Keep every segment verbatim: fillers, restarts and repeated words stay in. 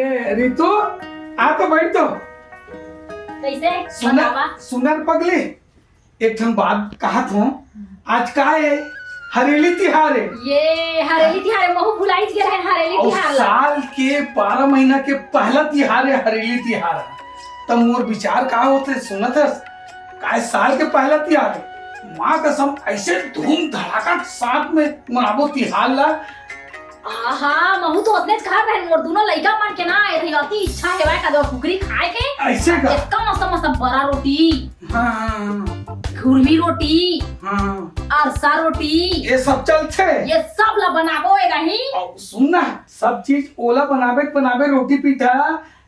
ए, रितु, आ तो बैठ तो। कैसे? सुनर, बतावा। सुनर पगली, एक ठन बात कहत हूँ, आज का है? हरेली तिहार है। ये हरेली तिहार है, महू भुलाइच गे रहेन हरेली अउ तिहार ला। साल के बारह महीना के पहला तिहार है हरेली तिहार। त मोर विचार का होथे, सुनत हस? काय साल के पहला तिहार है, माँ कसम ऐसे धूम धड़ाका के साथ में मनाबो तिहार ला। आहा, महू तो ओतनेच कहत रहेन, मोर दूनो लइका मन के ना, एदे अति इच्छा हेवय का दो कुकरी खाए के। ऐसे का? एतका मस्त मस्त बरा रोटी, हाँ, हाँ, हाँ। घुरमी रोटी, हाँ। अरसा रोटी, ये सब चलथे। ये सब ला बनाबो ए रही। अउ सुन ना, सब चीज ओला बनाबे के बनाबे रोटी पीठा,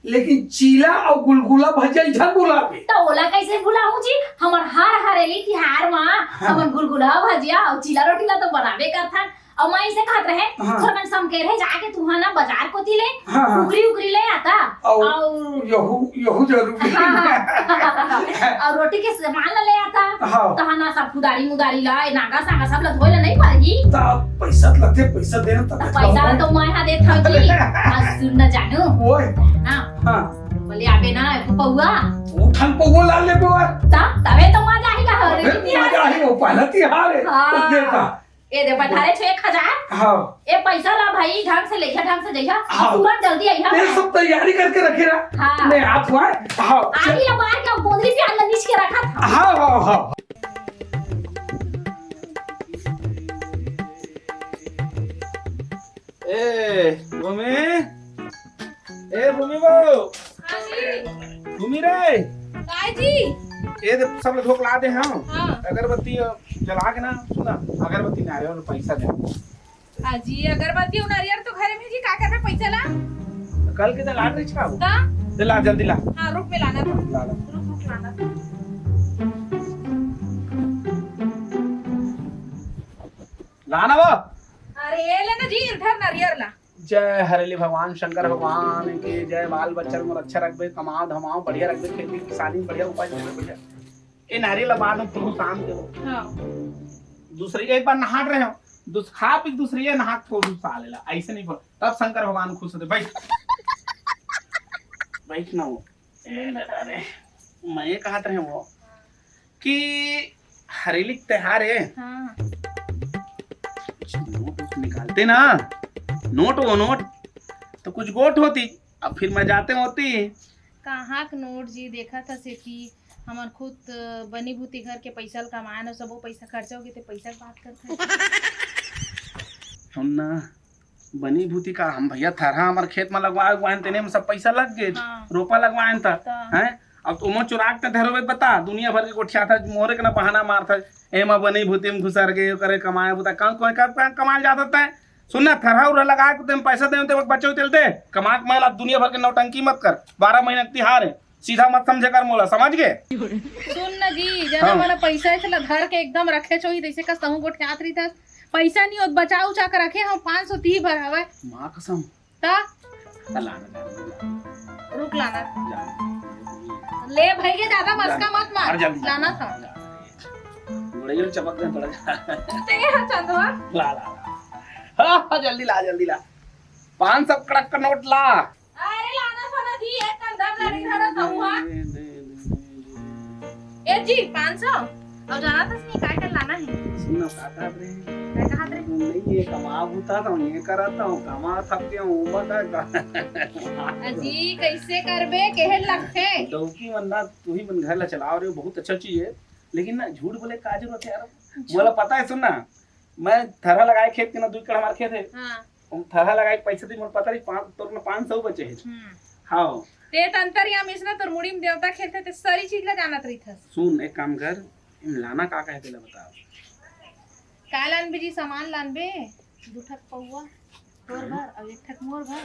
लेकिन चीला अउ गुलगुला भजिया झन भुलाबे। त ओला कैसे भुलाहूं जी? हमर हर हरेली तिहार मा हाँ। हमन गुलगुला भजिया अउ चीला रोटी ला तो बनाबे करथन। अउ मैं इसे कहत रहे, हाँ। थोरकन समकेरहे जाके तुहा ना बाजार कोती ले, हाँ, हाँ। कुकरी उकरी ले आता। अउ अउ यहू, यहू जरूरी। हाँ। अउ रोटी के सामान ला ले आता। हाँ। तहा ना सब कुदारी मुदारी ला, ए नांगा सांगा सब ला धोए ला नहीं पड़ही। त पैसा त लगथे, पैसा देना त त पैसा ला तो मैं हा देत हव जी। अउ सुन न जानू। ओए। हाँ। हाँ। बोले आबे ना, एको पौआ। दू ठन पौआ ला लेबो। त तबे तो मजा आही का हो रे, अबे मजा आही, वो पहला तिहार है। हाँ। तो देता। ए दे, पठारे छो एक हजार। हाँ। ए पैसा ला भाई, ढंग से लेइहा, ढंग से जइहा। हाँ। तुरंत जल्दी आइहा। ये सब तैयारी करके रखे रहा। हाँ। मैं आप हुआ। हाँ। आगी ला बार के गोंदली प्याज ला नीच के रखा था। हाँ, हाँ, हाँ। ए, भूमि। ए, भूमि बहू। हाँ जी। भूमि रे। काय जी? ए दे, सब लोग धोक ला दे हम। हाँ। अगरबत्ती जला के ना, सुना, अगरबत्ती ना आयो, पैसा दे। हाँ जी, अगरबत्ती अउ नारियल तो घरे में जी, का करबे पैसा ला? कल के तो लाट रही छाऊ। हाँ? दे ला, जल्दी ला। हाँ, रुक, मैं लाना था। ला, ला। रुक, रुक, लाना था। लाना वो। अरे, ये ले ना जी, इधर नारियल ला। जय हरेली भगवान शंकर भगवान के जय। बाल बच्चा मोर अच्छा रखबे, कमाओ धमाओ बढ़िया रखबे, खेती किसानी बढ़िया, उपज बढ़िया। ए नारियल ला बाद में फूल शाम के। हाँ। दूसरे एक बार नहात रहे हो, दूस-, खा पी के दूसरे ये नहा के फूल साले ला, ऐसे नहीं बोल। तब शंकर भगवान खुश होते। बैठ, बैठ ना वो। ए दादा रे, मैं ये कहत रहे वो कि हरेली के त्योहार है। हाँ। कुछ नोट वोट निकालते ना, नोट वो नोट, तो कुछ गोट होती, अब फिर मैं जाते होती। कहाँ के नोट जी, देखत हस कि हमन खुद बनी भूती घर के पैसा ल कमाए न, सबो पैसा खर्चा हो गे, ते पैसा के बात करत हस। सुन ना, बनी भूती का हम भैया थरहा हमर खेत म लगवाए उगवाएन, तेने म सब पैसा लग गे, हाँ। रोपा लगवाएन त, त। हैं? अब तुमो चुराक ते धरोबे बता, दुनिया भर के गोठियाथस, मोरे के ना बहाना मारथस, एमा बनी भूती म घुसर गे, ओकरे कमाए बुता, कौन, कौन, कब, कब कमाए जात हस तैं? सुन ना, थरहा उरहा लगाए के तेम पैसा दे, ते बच्चो तेल दे, कमा के मैं ला दुनिया भर के नौटंकी मत कर, बारह महीना के तिहार है, सीधा मत समझे कर मोला, समझ गे? सुन न जी, जना हाँ। मन पैसा ऐसे ला धर के एकदम रखे छोही, जैसे कस तहूँ गोठियात रहिथस। पैसा नहीं होत, बचा उचा के रखे हम पाँच सौ तीस भर हवय। माँ कसम। त? त ला ना, जा ना, जा। रुक लाना। जा। ले भैया, ज्यादा मस्का मत मार। अरे जल्दी जा। लाना था। जा। गोड़े चपक दे थोड़ा। ते हा चंदवा। ला, ला, ला। हाँ, हाँ, जल्दी ला, जल्दी ला। पाँच सौ कड़क का नोट ला। अरे लाना था ना जी, एक कंधा लड़ी धरा था हुआ। ए जी, पाँच सौ। अब जाना था नहीं, काय कर लाना है? सुन ना, का कहत रहे? काय कहत रहे? नहीं, ये कमा बूता था, ये करत था, कमा थक गया हूँ, बता का। अजी, कैसे करबे, केहे लगथे? डौकी मन ना, तू ही मन घर ला चलाओ रहे हो, बहुत अच्छा चीज है, लेकिन ना, झूठ बोले का जरूरत है यार? झूठ। मोला पता है, सुन ना, मैं थरहा लगाए खेत के ना, दू एकड़ हमार खेत है। हाँ। हम थरहा लगाए के पैसा दी, मोर पता नहीं, पाँच, तोर में पाँच सौ बचे है। हम्म। हाँ। ते त अंतर्यामी से ना, तोर मुड़ी में देवता खेलथे, ते सारी चीज ला जानत रहिथस। सुन, एक काम कर, इन लाना का कहे तेला बता। का लानबे जी, सामान लानबे, दू ठक पौवा तोर हाँ। भर, अउ एक ठक मोर भर।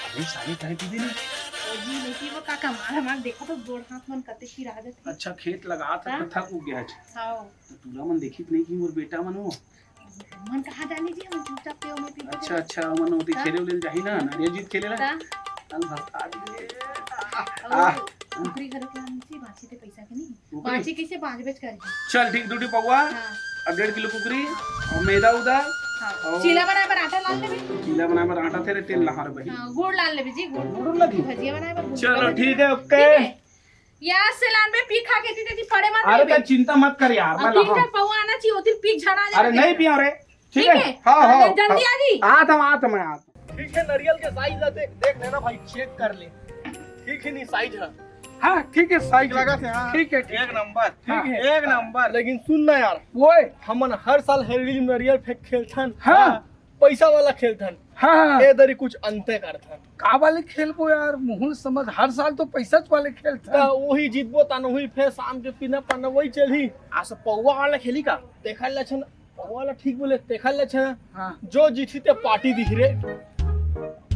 अरे सारी काहे पी देनी? ओ जी, नहीं पीबो का, कमाल हमार देखो तो गोड़ हाथ मन कते पिरा देथे। अच्छा, खेत लगात है, हाँ। तो थक उग गया है। हाँ। तो टूरा मन देखी नहीं कि मोर बेटा मन हो। मन कहाँ जानी जी, हम चुपचाप पेव में पीबो। अच्छा, अच्छा, मन होती हाँ। खेले उले जाही ना, नारियल जीत खेले ला। हाँ। चल, भस्ता दिए। अउ आह। कुकरी घलो के लान ची, बांची ते पैसा के नहीं। कुकरी? बांची कैसे बांच बेच कर? चल, ठीक, दू ठी पौवा, हाँ। अब डेढ़ किलो कुकरी, हाँ। अउ मैदा उदा, हाँ। अउ चीला बनाए बर आटा लान लेबे। चीला बनाए बर आटा थे रे, तेल लहा रे बहिनी। हाँ, गुड़ लान लेबे जी, गुड़। गुड़ लगी? भजिया बनाए बर गुड़ चलो, लान लेबे। ठीक है, OK। ठीक है? याद से लान बे, पी खा के ती, ती पड़े मत अरे, रहिबे। त चिंता मत कर यार, अब मैं तीन लहा। चार पौवा आना चाहिए, ओती पी झड़ा अरे, जाना नहीं चाहिए। पिया रे। ठीक ठीक है? है? हाँ, हाँ, जल्दी हाँ। आ जी। आता हूँ, आता हूँ, मैं आता हूँ। ठीक है, नरियल के साइज ला देख, देख लेना भाई, चेक कर ले। ठीक है, नहीं साइज है। हाँ, ठीक है, साइज लगा थे, हाँ। ठीक है, ठीक एक है। नंबर, ठीक हाँ। है, एक नंबर। लेकिन सुन ना यार, ओए। हमन हर साल हरेली नरियल फेंक खेलथन। हाँ। हाँ, पैसा वाला खेलथन। हाँ, हाँ। ए दरी कुछ अंते करथन। का वाले खेलबो यार, मुहुल समझ, हर साल तो पैसा वाले खेलथन। त वही जीतबो, तन वही फेर शाम के पीना पाना वही चलही। आ सब पौवा वाला खेली का? देखा लक्षण पौवा ला ठीक बोले, तेखर ले छे। हाँ। जो जीतही ते पार्टी दिही रे।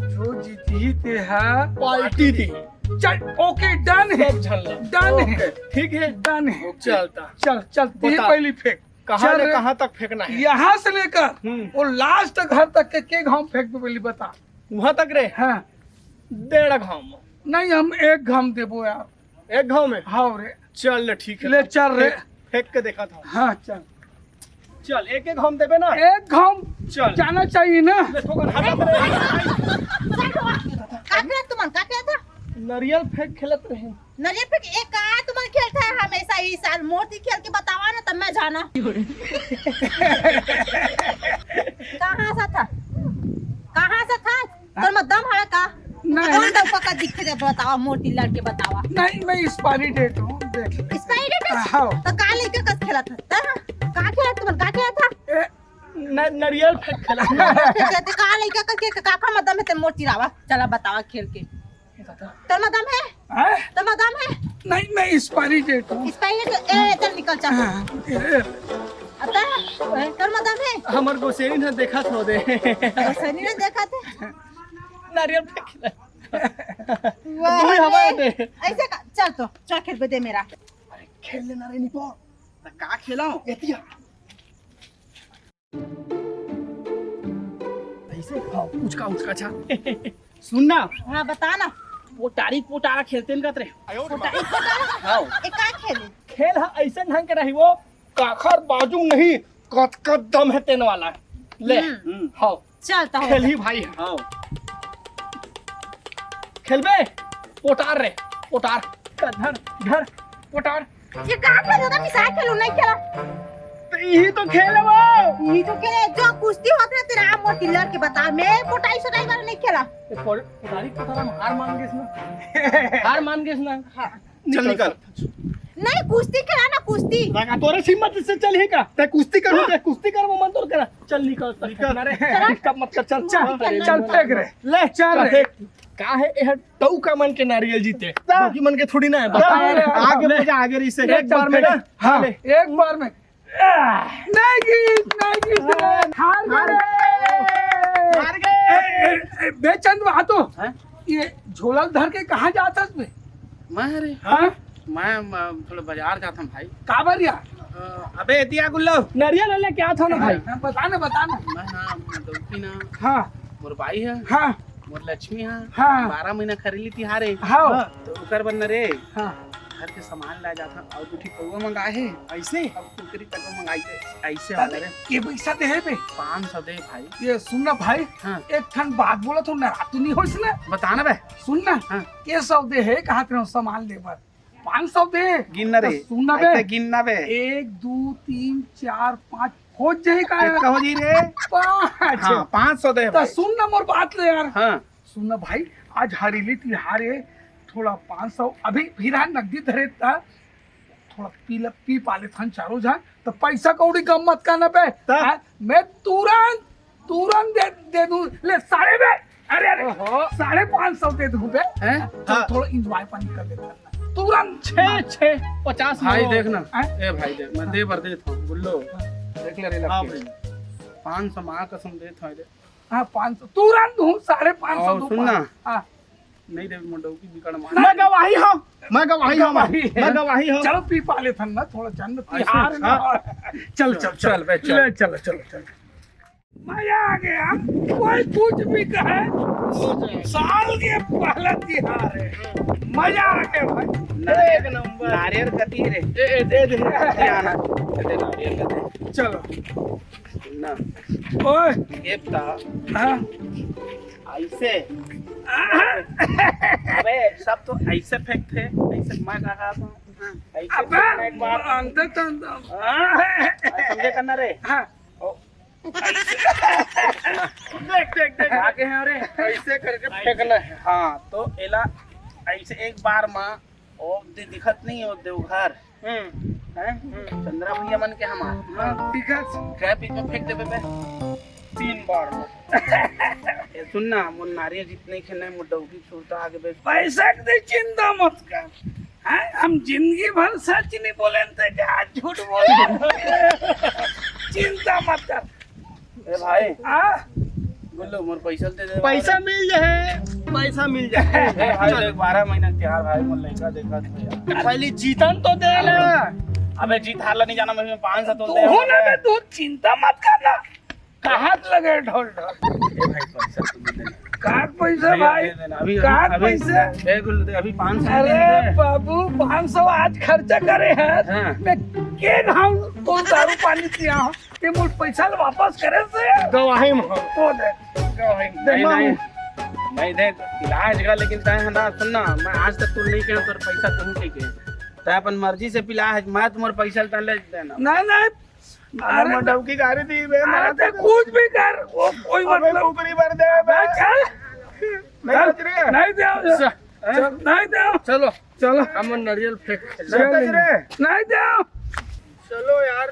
जो जीतही ते हा पार्टी दिही। चल, OK, done है। सब झन ला। Done है। OK, ठीक है। Done है। चलता। चल, चल, ते बता। पहली फेंक। कहाँ चल ले रे। कहाँ तक फेंकना है? यहाँ से लेकर हम्म। वो last घर तक के, के घाव फेंक दो, पहली बता। वहाँ तक रे? हाँ। डेढ़ घाव। नहीं, हम एक घाव देबो यार। एक घाव में? हाँ रे। चल ठीक है। ले चल रे। फेंक, फेंक के देखा था। हाँ, चल। चल, एक एक घाव देबे ना। एक घाव चल। जाना चाहिए ना। ले, थोकन हटा दे रे। का खेलत तुमन, का खेलत था? नरियल फेंक खेलत रहे। नरियल फेंक, एक का तुमन खेलत है हमेशा ई साल? मोती खेल के बतावा ना, तब मैं जाना। कहाँ से था? कहाँ से था? तोर में दम हवे का? नहीं। कौन दम पक्का दिखते दे, बतावा, मोटी लड़के बतावा। नहीं, मैं expiry date हूँ, देख ले। Expiry date? हाँ। तो का लइका कस खेलत है? हाँ? का खेलत तुमन? का खेलत था? ए, न-, नरियल फेंक खेलत। तो का लइका कस के, का, का मतलब है ते मोटी रावा? चला बतावा खेल के। बता। तोर में दम है? हैं? तोर में दम है? नहीं, मैं expiry date हूँ। Expiry date? ए, चल निकल, चल। हाँ, ए, ए। अता, तोर में दम है? हमर गोसेनी ने देखा थो दे। गोसेनी ने देखा थे? नारियल फेंक ले। वाह तू ही हवा रे। दे। ऐसे का, चल तो, चल खेलबे दे मेरा। अरे खेल लेना रे निपो। त का खेलाओ? एतिया। ऐसे? हाँ, उचका, उचका, अच्छा। सुन ना। हाँ, बता ना। पोटारी पोटारा खेलते न कतरे। पोटारी पोटारा? हाँ। ए, का खेले? खेल हा ऐसे ढंग के रही वो, काखर बाजू नहीं, कतका दम है तेन वाला। ले। हम्म। हम्म। हाँ। चल, त हो। खेलही भाई। हाँ। खेलबे? पोटार रे, पोटार। धर, धर, पोटार। ये का खेल होता कि साथ खेलू, नहीं खेला। तो यही तो खेल है वो। यही तो खेल है, जो कुश्ती होत रहे तेरा मोती लड़के बता, मैं पोटाई सोटाई वाला नहीं खेला। ये पोटारी पोटारा में हार मान गेस ना। हार मान गेस ना। हाँ। चल निकल। नहीं, कुश्ती खेला ना, कुश्ती। लगा तोरे हिम्मत से चल ही का? ते कुश्ती करू, हाँ। ते कुश्ती कर, वो मन तोर करा। चल निकल, निकल। ना रे। चल। डिस्टर्ब मत कर, चल, चल, चल, चल, फेंक रे। ले, चल चल, रे। फेंक। का है, ये टऊ का मन के नारियल जीते। चल। बाकी मन के थोड़ी ना है, बता। चल, रे, आगे ले। मजा, आगे रिसे। ले, एक चल, बार में फेंक। ना। हाँ। ले। एक बार में। नहीं जीत, नहीं जीत रे। हार गए। हार गए। हार गए। ए, ए, ए, बेचंद वहाँ तो। हैं? ये झोला धर के कहाँ जात हस बे? मैं रे? हाँ? मैं, मैं थोड़ा बाजार जात हूँ भाई। काबर यार? अ, अबे एतिया गुल्लो। नरियल ले क्या था ना भाई? हाँ, बता ना, बता ना। मैं ना, मैं डौकी ना। हाँ। मोर बाई है। हाँ। मोर लक्ष्मी है। हाँ। बारह महीना खरीली तिहार है। हाँ। तो ओकर बर न रे। हाँ। घर के सामान ला जात हन, अउ दू ठी पौवा मंगाए हे। अइसे? अब कुकरी तको मंगाई थे। अइसे वाला रे। के पैसा दे हे बे? पाँच सौ दे भाई। ये सुन ना भाई, हाँ। एक ठन बात बोला तो नाराज तो नहीं होइस ना? बता ना बे। सुन ना, हाँ। के सौ दे हे, कहा तेरे सामान ले बर? पाँच सौ दे। गिन ना रे। तो सुन ना बे। अइसे गिन ना बे। एक, दू, तीन, चार, पाँच, हो जाही का? कितना हो जाही रे? पाँच। हाँ, पाँच सौ दे तो भाई। सुन ना मोर बात ले यार। हाँ। सुन ना भाई, आज हरेली तिहार हे, थोड़ा पाँच सौ अभी फिलहाल नगदी धरे था, थोड़ा पी ल-, पी पा लेथन चारों झन, तो पैसा कौड़ी कम मत करना बे। तब? हाँ, मैं तुरंत, तुरंत दे, दे दूं। ले साढ़े बे, अरे, अरे, ओहो। साढ़े पाँच सौ दे दूं बे। हैं? तो हाँ। थोड़ा enjoy पानी कर लेथन। तुरंत। छः, छः पचास भाई में। देख ना। हैं? ए भाई देख, मैं दे बर देत हूँ, गुल्लो। देख ले रे हाँ लड़के। भाई, पाँच सौ माँ कसम देत हूँ रे। हाँ, पाँच सौ। तुरंत हूँ, साढ़े पाँच सौ और दूँ सुन ना। पाँच। हाँ। नहीं देवे मोर डौकी बिकट मार। मैं गवाही हूँ, मैं गवाही हूँ, गवाही है। मैं गवाही हूँ। चलो पी पा लेथन ना, थोड़ा जन अच्छा, तिहार ना। हाँ। चल, चल, चल। चल बे, चल। ले, चलो, चलो, चलो। मजा आ गया। कोई कुछ भी कहे, साल के पहला तिहार है। मजा आ गया भाई। एक नंबर। नारियल कती रे? ए, ए, दे दे। कती आना? दे दे, नारियल कती। चलो। ना। ओए। ये बता। हाँ। ऐसे। अबे, सब तो ऐसे फेंकथे, ऐसे मैं कहा था। ऐसे अबे, फेंकना एक बार। अंदर तो अंदर। हाँ। समझे करना रे? हाँ। ओ। देख, देख, देख। आगे हैं रे। ऐसे करके फेंकना है। हाँ, तो एला ऐसे एक बार मा, ओ दे दिखत नहीं हो देवघर। हम्म। हैं? हम्म। चंद्रा भैया मन के हमार। हाँ, ठीक है। ट्रैफिक में फेंक देबे बे। तीन बार। ए, सुन ना, मोर नारियल जितने खेलना है, मोर डौकी छुड़ता आगे बे। पैसा के चिंता मत कर। हैं? हम जिंदगी भर सच नहीं बोले, ते क्या झूठ बोले? चिंता मत कर। ए भाई। हाँ? बोलो, मोर पैसा दे दे। पैसा मिल जाए, पैसा मिल जाए। ए भाई, चल। देख, बारह महीना के तिहार भाई, मोर लइका देखा था यार। पहले जीतन तो दे ना। अबे जीत हार ला नहीं जाना, मैं पाँच सौ तो तू दे हो ना बे, तू चिंता मत करना। कहाँ लगे ढोल ढोल? ए भाई, पैसा तू दे देना। कार पैसा भाई, दे देना। अभी, कार अभी, पैसे। ए गुल्लू, दे, अभी पाँच सौ अरे दे दे। बाबू, पाँच सौ आज खर्चा करे हैं। हाँ। मैं के घाव तो दारू पानी पिया हूँ। ते मोर पैसा ल वापस करे से। गवाही में हो। वो दे। गवाही में। दे नहीं, मामू। नहीं। नहीं, देख, इलाज का, लेकिन तय है ना, सुन ना, मैं आज तक तू नहीं कहा, तोर पैसा तू नहीं के। तय अपन मर्जी से पिला है, मैं तुम्हारे पैसा ल तय ले देना। नहीं, नहीं। अरे अरे, मैं डौकी गाड़ी दी बे, अरे, मैं ते कुछ भी कर, वो कोई अबे, मतलब। कुकरी भर दे बे। अबे, चल। नहीं चल, बच रही है। नहीं दे, चल। चल, नहीं दे। चलो, चलो। हम नारियल फेंक। नहीं बच रहे। नहीं दे। चलो यार,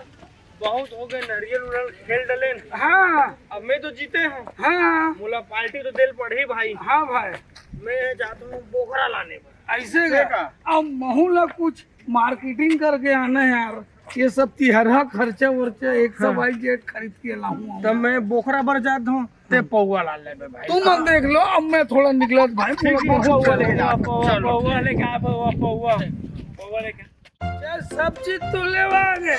बहुत हो गए, नारियल उड़ल खेल डलेन। हाँ। अब मैं तो जीते हूँ। हाँ। मोला पार्टी तो देल पड़ही भाई। हाँ भाई। मैं जाता हूँ बोकरा लाने पर। ऐसे ठीक का? है। अब महू ला कुछ मार्केटिंग करके आना यार, ये सब तिहरा खर्चा वर्चा एक सौ हाँ। बाईस जेट खरीद के लाऊं। तब मैं बोखरा बर जात हूँ, ते पौवा ला लेबे भाई। तुम मन देख लो, अब मैं थोड़ा निकलत भाई, ठीक है, पौवा लेके जा। पौवा, चलो। पौवा लेके आ, पौवा, पौवा, पौवा लेके। ये सब चीज तो लेवा आ गए,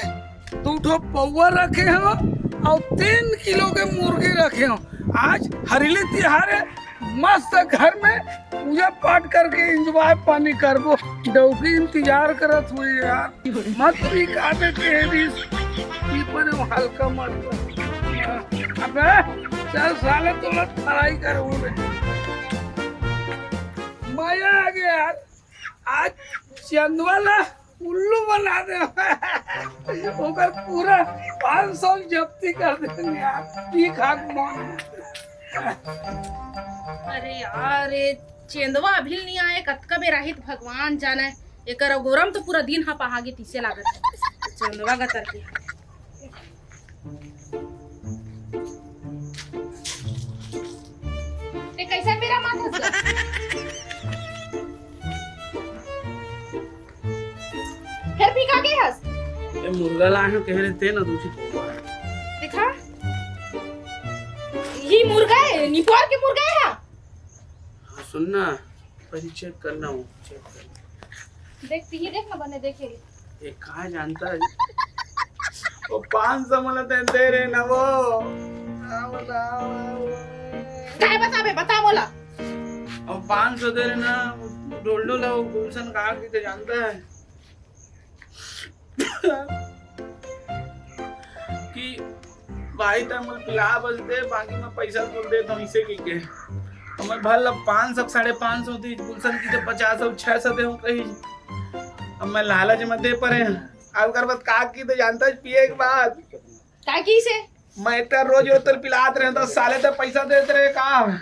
दू ठो पौवा रखे हो और तीन किलो के मुर्गी रखे हो। आज हरेली तिहार है, मस्त घर में पूजा पाठ करके एंजॉय पानी करबो। डौकी इंतजार करत हुई यार, मत पी का दे तेरी पी पर हल्का मत कर। अबे चल साले, तोला फ्राई करूँ मैं। मजा आ गया यार, आज चंदवा ला उल्लू बना दे। ओकर पूरा पाँच सौ जब्ती कर देंगे यार, पी खा के मौज। अरे यार, ये चेंदवा अभी नहीं आए, कतका बेर आही त भगवान जाने। एकर अगोरम तो पूरा दिन ह पहागे तीसे लागत है। चेंदवा गतर के। ते कैसन बेरा मात हस गा? फेर पी का गे हस? ए, मुर्गा लाए हो, कहे रहे ते ना दूसरी। देखा, ये मुर्गा है, निपोर के मुर्गा है। हाँ, सुन ना, पहले चेक करना हो, चेक करना। देख, पी देख ना, बने देखे। ये कहाँ जानता है? वो पाँच सौ मोला दे, दे रहे ना वो। आओ ना, आओ, आओ। काय बताबे, बता मोला। अब पाँच सौ दे रहे ना, डोल डोल है, वो गुलशन कहाँ की तो जानता है। कि भाई, तैं मोला पिला बस दे, बाकी मैं पैसा तोला देत हूँ, इसे कहिके। अब मैं भर ला पाँच सौ, साढ़े पाँच सौ दी, गुलशन की तो पचास और छह सौ दे हूँ कही। अब मैं लालच में दे परे हैं। अब कर बाद का की तो जानता है, पिए के बाद। का की से? मैं तो रोज रोज तोला पिलात रहे, तो साले तो पैसा देत रहे का?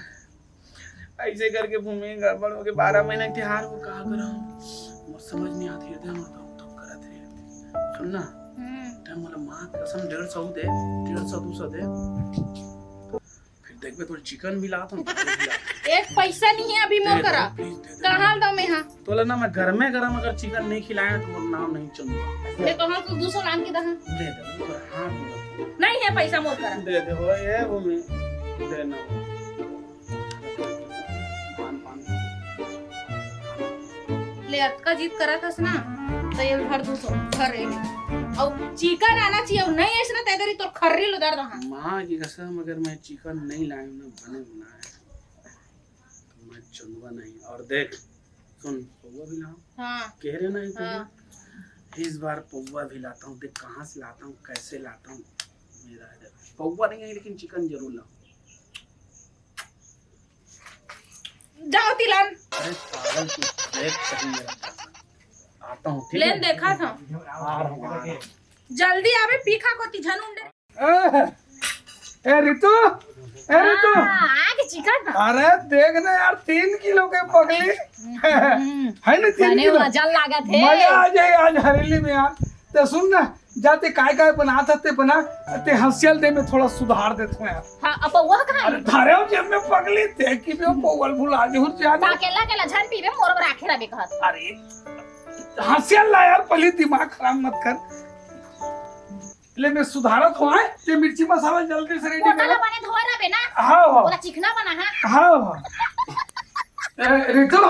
ऐसे करके भूमि गड़बड़ हो गए, बारह महीना के तिहार को का करा? मोर समझ नहीं आती, हृदय में धुक धुक करत रहे। सुन ना, हम्म। तैं मोला माँ कसम डेढ़ सौ दे, डेढ़ सौ, दू सौ दे। फिर देखबे, तोर चिकन भी लात हूँ, दारू भी लात हूँ। एक पैसा नहीं है अभी मोर दे दे, करा। Please दे दे। कहाँ दम है? तोला ना मैं घर में गरम अगर चिकन नहीं खिलाया तो मोर नाम नहीं चंदवा। ये तो हम तो दू सौ लान के दहा। दे दे, वो तो हाथ में। नहीं है पैसा मोर करा। दे दे, हो ये वो में देना। पान, पान। ले अतका जिद करत हस ना, तो ये भर दू सौ, भर रे। अउ चिकन आना चाहिए, अउ नहीं आइस ना, तेदरी तोर खर्री ल उधार दहा। माँ की कसम, अगर मैं चिकन नहीं लाऊं ना, बने बनाए, तो मैं चुनवा नहीं। और देख, सुन, पौवा भी लाऊं। हाँ। कह रहे ना, हाँ। इस बार पौवा भी लाता हूँ। देख, कहाँ से लाता हूँ, कैसे लाता हूँ, मेरा है। पौवा नहीं है, लेकिन चिकन जरूर लाऊं। जाओ तिलन। अरे पागल, तू देख सही है। आता हूँ, ठीक लेन है? देखा था। आ रहा हूँ, आ रहा हूँ। जल्दी आवे, पीखा को ती झन उंडे। ए, ए रितु, ए रितु। हाँ, आगे चिकन। अरे देख ना यार, तीन किलो के पगली। हम्म। है ना, तीन बने किलो। मजा लागत है। मजा आ जाए आज हरेली में यार। ते सुन ना, जाते काय काय बनात हस ते बना, ते हंसिया ल दे, मैं थोड़ा सुधार देत हूँ यार। हाँ, अब पौवा कहाँ है? अरे धरे हो जेब में पगली, ते कि भी पौवा ल भुला जहूँ जाने। अकेला अकेला झन पीबे, मोर बर राखे रहे कहत। अरे हंसिया ल ला यार, पहले दिमाग खराब मत कर। ले मैं सुधारत हूँ, आय? ते मिर्ची मसाला जल्दी से रेडी कर। बने धोए रहे ना? हाँ, हाँ। पूरा चिकना बना है। हाँ, हाँ। ए, रितु,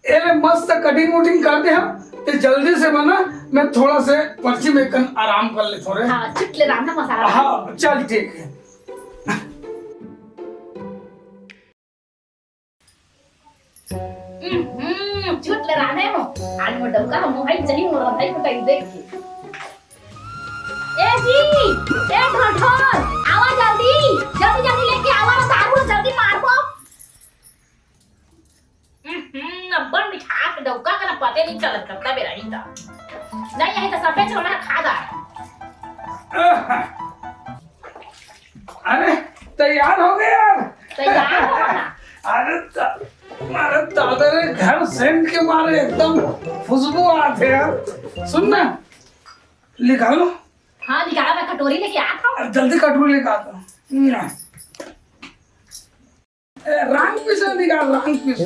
एले मस्त कटिंग वटिंग कर दे हम, ते जल्दी से बना, मैं थोड़ा से पर्ची में कन आराम कर लेता हूँ रे। हाँ, चुटले रांधा मसाला। हाँ, चल ठीक है। हम्म, चुटले रांधे हो। आज मोर डौका हम मोहाई जही मोर रांधाई को टाइम देख के। ए जी, ए ढोढोर, आवा जल्दी, जल्दी जल्दी लेके आवा ना, दारू जल्दी मारबो। हम्म, अब्बड़ मिठास डौका का ना पते नहीं चलत, कतना बेरा ही था। नहीं, यही तो सफेद छोला खा जा। अरे, तैयार हो गए यार। तैयार हो गया। अरे, त-, अरे दादा रे, घर सेंट के मारे एकदम खुशबू आत है यार। सुन ना, निकालो। हाँ, निकाला, मैं कटोरी लेके आता हूँ। अरे, जल्दी कटोरी लेके आता हूँ। ए, रांग पीस निकाल, रांग पीस।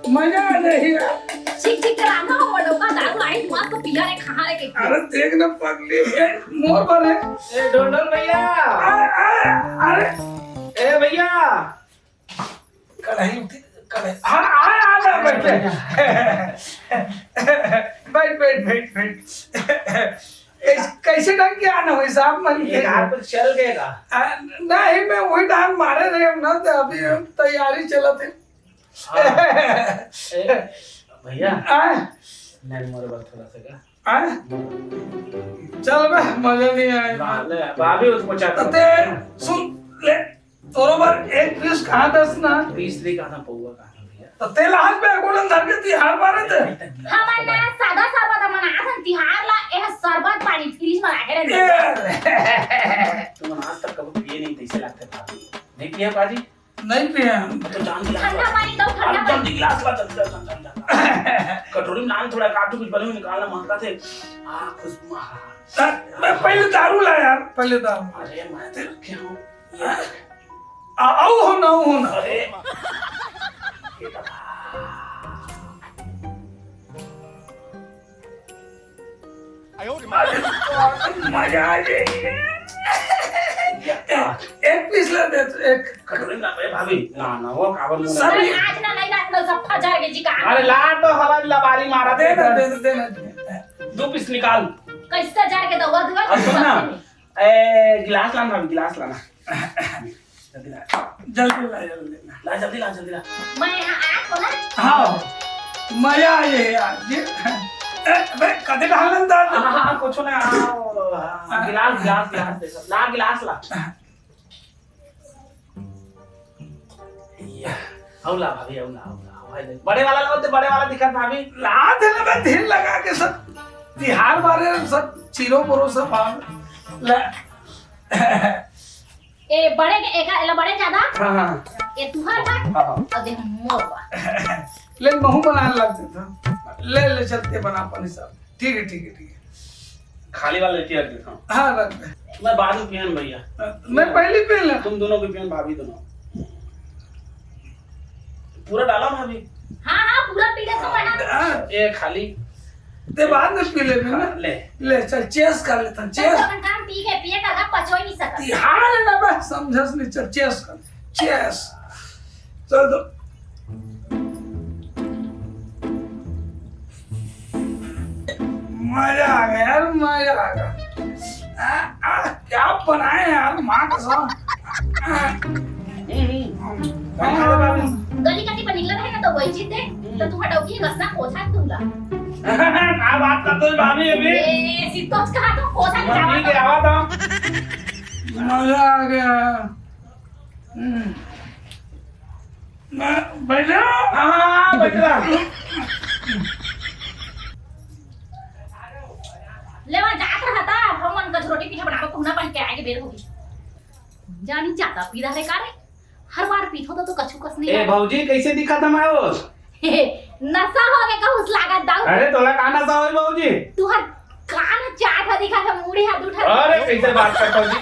मजा आ जाही यार। ठीक, ठीक, रांधा हो, बड़ो का दारू आई, मस्त पिया रे, खा रे के। अरे देख ना पगली, ए, मोर बर है। ए, ढोल ढोल भैया। अरे, अरे, अरे। ए भैया। कढ़ाई उठी, कढ़ाई। हाँ, आ, आ, आ, बैठ, बैठ। बैठ, बैठ, बैठ, बैठ। कैस-, कैसे ढंग के आना होई साहब, मन के? एक हाथ पे चल गए का? आ, नहीं, मैं वही डांग मारे रहे हम ना, तो अभी हम तैयारी चलत है। हाँ। ए, भैया। आ? नहीं, मोर बर थोड़ा सा का? आ? चल बे, मजा नहीं आए। ना, ले, भाभी उसको चाहता तो ते, सुन, ले, तोरो बर एक पीस कहा दस ना। पीस ले कहा था, पौवा कहा था भैया? तो तेल हाथ में गोलन धर के तिहार मारे थे। हमन ना सादा शरबत हमन आथन तिहार ला, एह शरबत पानी फ्रिज में रखे रहते। ए। तुम आज तक कभी पिए नहीं, तैसे लगते भाभी। नहीं पिए बाजी? नहीं पिए हम। तो जान दिला। ठंडा पानी दो, ठंडा अरे पानी। जल्दी गिलास ला, जल्दी ला, जल्दी, जल्दी, जल्दी। कटोरी में नान थोड़ा काटू, कुछ बने हुए निकालना मांगता थे। आ, खुशबू, हाँ। मैं पहले दारू ला यार, पहले दारू। अरे मैं तो रखे हूँ। आ, आओ हो ना, आओ हो ना। अरे। मजा आ जाएगी। एक पीस ला दे, एक। कटोरी ना, ए भाभी, ना, ना, वो काबर मुंह सब ना। आज ना, नहीं, रात में सब फंसा के जी का। अरे ला तो हवा लबारी मारा दे ना, दे। दे ना, दे ना। दो पीस निकाल। कैसे जार के दवा दुआ? और सुन ना, ए, गिलास लाना, गिलास लाना। जल्दी ला। जल्दी ला, जल्दी ला। ला, जल्दी ला, जल्दी ला। मैं यहाँ आया हूँ ना। हाँ, मजा आ गया यार। ये, ए, बे, कदे ढालन दाल? हाँ, हाँ, हाँ, कुछ ना, हाँ, हाँ, हाँ। गिलास, गिलास, गिलास दे सब। ला, गिलास ला। या, अउ ला भाभी, अउ ला, अउ ला, अउ भाई देख। बड़े वाला लाओ, तो बड़े वाला दिखत भाभी। ला दे ना, मैं धीर लगा के सब तिहार मारे, सब चीरो बोरो सब भाग। ला। ए, बड़े के, एका, एला बड़े ज्यादा? हाँ, हाँ। ए, तुहार बा? हाँ, हाँ। अउ देख, मोर बा। ले, महू बनाने लग जाता। ले, ले, चलते बना पानी सब। ठीक है, ठीक है, ठीक है। खाली वाला लेके रख देता हूँ। हाँ, रख दे। मैं बाद में पियन भैया। मैं पहले पी लें। तुम दोनों भी पियन, भाभी दोनों। पूरा डाला भाभी? हाँ, हाँ, पूरा पी लेता हूँ, मैडम। हाँ। ये खाली। ते बाद में पी ले ना। हाँ, ले। ले, चल, cheers कर लेता हूँ, cheers। अपन काम पी के, पिए का, का पचो ही नहीं सकता। तिहार है ना बे, समझस नहीं, चल, cheers कर। Cheers। चल तो। मजा आ गया यार, मजा आ गया। क्या बनाए यार, माँ कसम। हम्म, हम्म। गली कति पर निकला रहे ना, तो वही चीज दे। तो तू हटाओ की रसना पोछा तुमला। का बात करते हो भाभी अभी? ए, सिद्धोज कहा तो पोछा नहीं भाभी जावा के तो। आवा था। मजा आ गया। हम्म। मैं बैठ रहा। हाँ, हाँ, हाँ, बैठ रहा। ले, वहाँ जात रहा था, हम मन कछु रोटी पीठा बनावे, पहुना बन के आए के बेर होगी। जानी जाता पीदा रे का रे? हर बार पीठो तो, तो कछु कस नहीं ए, है। भौजी, कैसे दिखा था मैं वो? नशा हो गया कहूस लागत दाऊ। अरे, तोला का नशा होई, भौजी? तू हर कान चाट ह दिखा था, मुड़ी हाथ उठा। अरे, कैसे बात करता हूँ जी?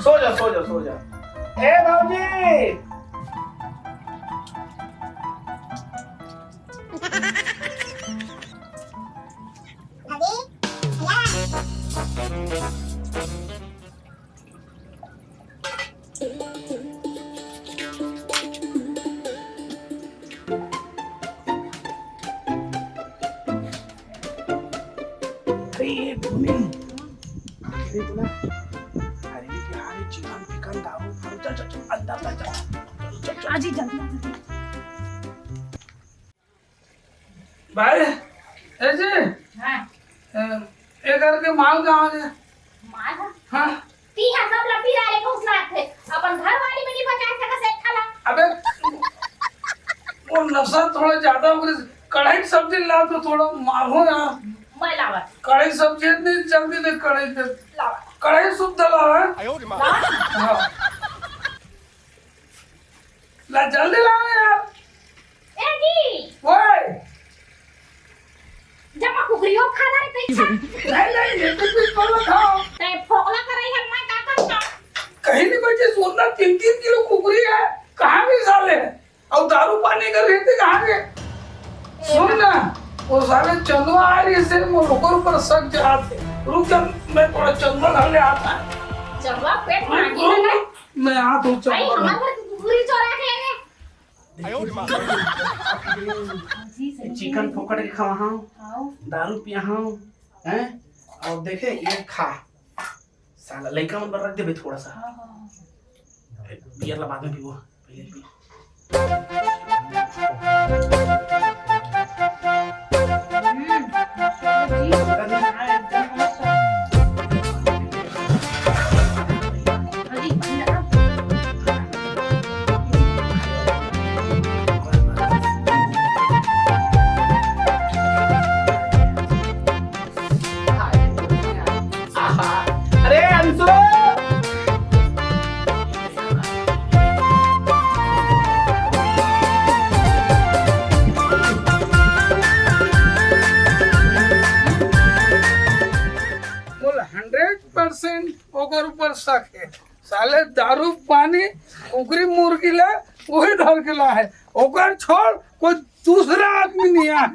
सो जा, सो जा, सो जा। ए, भौजी! अरे, ये भूमि, अरे, बोला, अरे, यार, ये चिकन, पिकन, दारू, फारू, चल, चल, चल, अंदर चल, चल, चल, चल, चल। अजी, जल्दी, जल्दी। भाई, ए जी, हाँ। ए, ए घर के माल कहाँ है? माल? हाँ। ती हा सब लपी डाले को उसना थे। अपन घर वाली में नहीं बचा सका से खाला। अबे, वो नशा थोड़ा ज्यादा हो गया। कढ़ाई सब्जी ला तो थोड़ा मारो यार। मैं लावा। कढ़ाई सब्जी इतनी जल्दी नहीं, कढ़ाई दे। लावा। कढ़ाई शुद्ध लावा है। लावा। हाँ। ला, जल्दी लावा यार। ए जी। ओए। जमा कुकरियो खा रहे थे। नहीं, नहीं, ये तो कुछ बोलो खाओ। ते फोकला करे है, मैं का करता? कहीं नहीं बचे, सोना तीन तीन किलो कुकरी है, कहाँ गए साले? और दारू पानी कर रहे थे, कहाँ गए? सुन ना, वो साले चंदवा आ रही से, वो ऊपर ऊपर सक जाते। रुक जा, मैं थोड़ा चंदवा घर ले आता। चंदवा पेट रुक, मांगी रुक, लगा। मैं आ तो भाई, चंदवा हमारे घर। घर की कुकरी चोरा के ले गए। चिकन फोकट के खवाहूं, दारू पियाहूं, हैं? और देखे, ये खा, साला लइका मन बर रख देबे थोड़ा सा। बियर ला बाद में पीबो, पहले पी। अरे अंशु, बोल, हंड्रेड परसेंट ओकर ऊपर शक है। साले दारू पानी, कुकरी मुर्गी ला वही धर के ला है। ओकर छोड़, कोई दूसरा आदमी नहीं आ।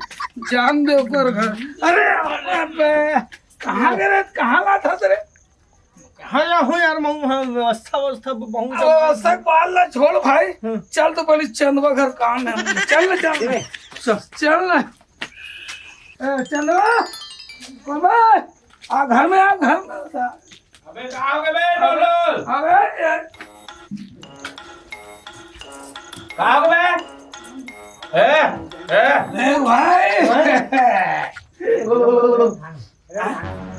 जान दे ओकर घर। अरे, अरे बे, कहाँ गए रे? कहाँ ला था तेरे? हाँ, या हो यार, मैं वहाँ व्यवस्था, व्यवस्था बहुत अब ज्यादा व्यवस्था के बात ला छोड़ भाई। हम्म। चल तो पहले चंदवा घर काम है। चल ना, चल ना। चल, चल ना। ए, चंदवा, बाबा, आ घर में, आ घर में। अबे, कहाँ हो गए बे, डोलर? अबे, ए, कहाँ हो गए बे? ए, ए। ए, भाई।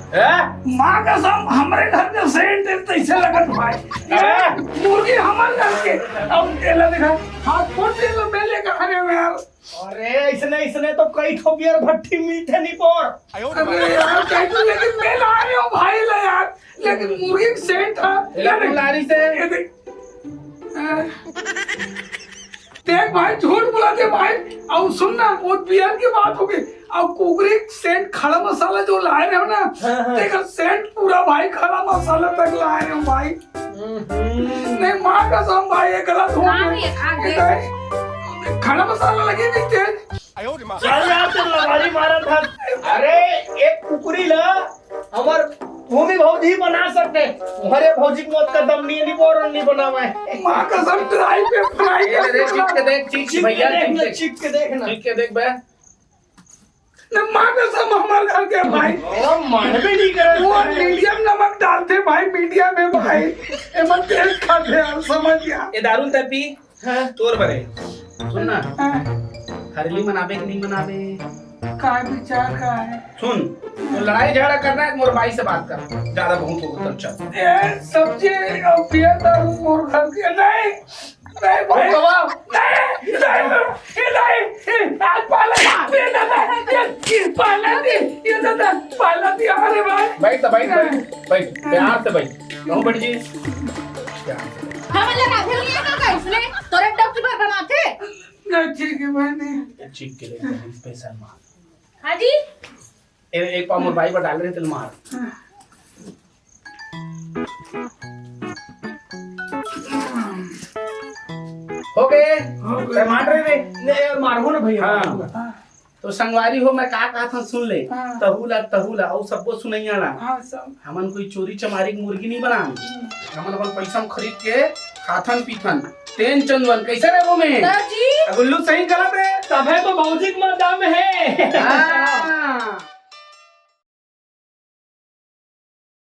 ए? माँ कसम, हमरे घर के सेंट है, तैसे लगत भाई। अबे। मुर्गी हमर घर के। अब तेला देखा, हाथ फोड़ दे लो, मैं लेकर खड़े हुए यार। अरे, इसने, इसने तो कई ठो बियर भट्टी मिलते नहीं पर। अरे यार, कहीं तो लेकिन मैं ला रहे हो भाई ला यार, लेकिन मुर्गी के सेंट था। ये देख, लारी से। ये देख। देख भाई, झूठ बोला थे भाई। अब सुन ना, वो बियर की बात हो गई। अब कुकरी सेंट, खड़ा मसाला जो लाए रहे हो ना, हाँ, हाँ। देख सेंट पूरा भाई खड़ा मसाला तक लाए रहे हो भाई। हम्म। नहीं, माँ कसम भाई, ये गलत हो गया। ये खड़ा मसाला लगे नहीं थे। चल यार, तू लबारी मारा था। अरे, एक कुकरी ला, हमार भूमि भौजी बना सकते। हमारे भौजी के मौत का दम नहीं, नहीं बोर नहीं बना हुआ है। माँ कसम, ट्राई पे फ्राई ये रे, चीख के देख, चीख, चीख के भैया, देख चीख ना, के। चीख के देख ना। चीख के देख बे। न मानस हम हमर घर के भाई। मानबे नहीं करे। वो मीडियम नमक डालथे भाई, मीडियम हे भाई। एमन तेज खाथे यार, समझ गया। ए दारू तपी। हाँ। तोर बरे। सुन ना। हाँ। हरेली मनाबे कि नहीं मनाबे? का विचार का है? सुन, तो लड़ाई झगड़ा करना है, मोर बाई से बात कर। ज्यादा बहुत होगा, चल। ए, सब्जी और पियर दारू मोर घर के नहीं। नहीं भाई। नहीं, नहीं, नहीं, नहीं, आज पाला, ये दादा, ये, ये पाला दी, ये दादा, पाला दी, अरे भाई। बैठ, बैठ, बैठ, बैठ, प्यार से बैठ। कहूँ बैठ जी। प्यार से। हमन ला राधे नइ आय का इसने? तोरे डौकी भर बनाथे? ना, ठीक है, बहनी। ठीक के लिए स्पेशल मार। हाँ जी। ए-, एक पाव मोर बाई बर डाले रहे, तेल मार। हो गए? हो गए। टमाटर रे। ले, मारहु ना भैया। हाँ। तो संगवारी हो, मैं का कहत हूँ, सुन ले। हाँ। तहू ला, तहू ला, अउ सबको सुनैया ला। हाँ, सब। हमन कोई चोरी चमारी के मुर्गी नहीं बनान। हम्म। हमन अपन पैसा में खरीद के खाथन पीथन। तेन चंदवन, कैसे रे वो में? सर जी। अब उल्लू सही गलत है। तभे तो भौजी के मदाम है। हाँ।